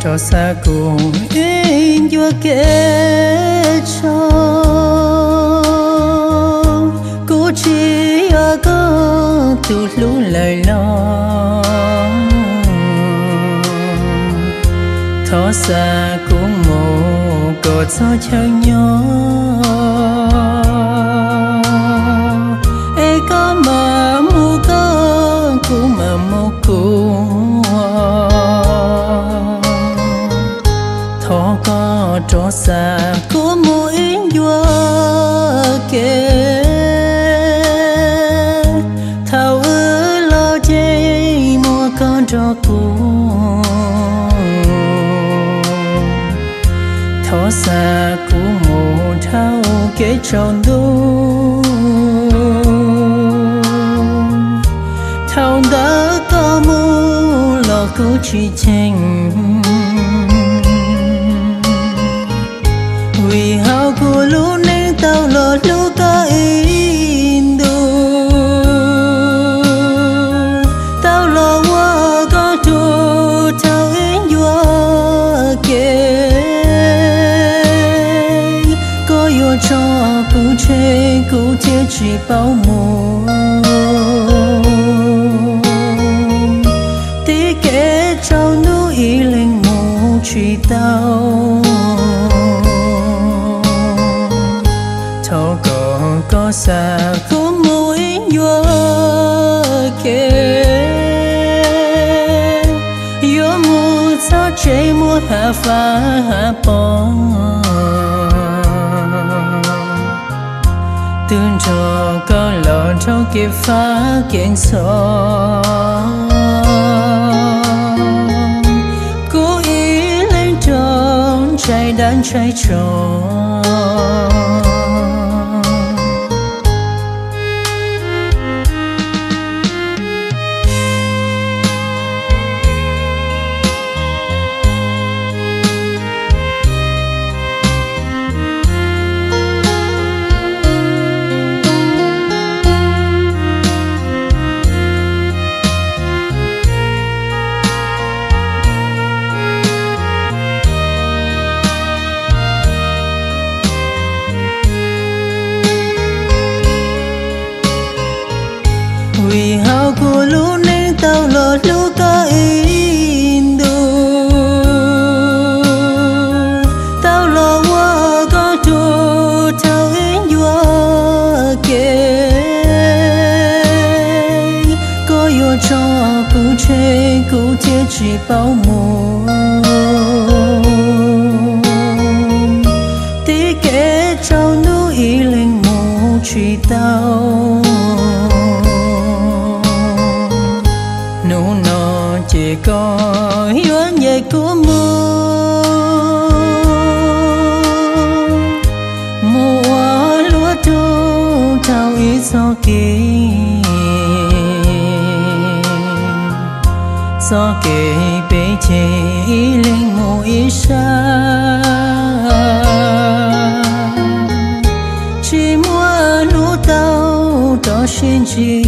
Rov xa kuv ib ncua kev tsaug, kuv tsis yog koj tus hlub lawm los. Thov xa kuv mus kom txog chaw nyob, es koj mam mus koj, kuv mam mus kuv. Thov koj rov xa kuv mus ib ncua kev, thaum wb los ces muaj koj nrog kuv. Thov xa kuv mus dhau kev tsaus ntuj, thaum ntawd koj mus los kuv tsis cheem. Vim hauv kuv lub neej tau los hlub koj ib ntus, tau los ua koj tug dhau ib ncua kev. Koj yuav tso kuv tseg kuv thiaj tsis paub mus, tib kev tsaus ntuj ib leeg mus tsis tau. Thov kom koj xa kuv mus ib ncua kev, yuav mus txog tsev muaj hav fab hav pos, twb nrog koj los dhau kev fab kev ntxhov, kuv ib leeg rau ntshai dab ntshai tsov. Vim hauv kuv lub neej tau los hlub koj ib ntus, tau los ua koj tug dhau ib ncua kev. Koj yuav tso kuv tseg kuv thiaj tsis paub mus, tib kev tsaus ntuj ib leeg mus tsis tau. Hnub no ces koj yuav ncaim kuv mus, mus ua luag tug dhau ib txoj kev. Txoj kev peb ces ib leeg mus ib sab, tsis muaj hnub tau rov sib ntsib.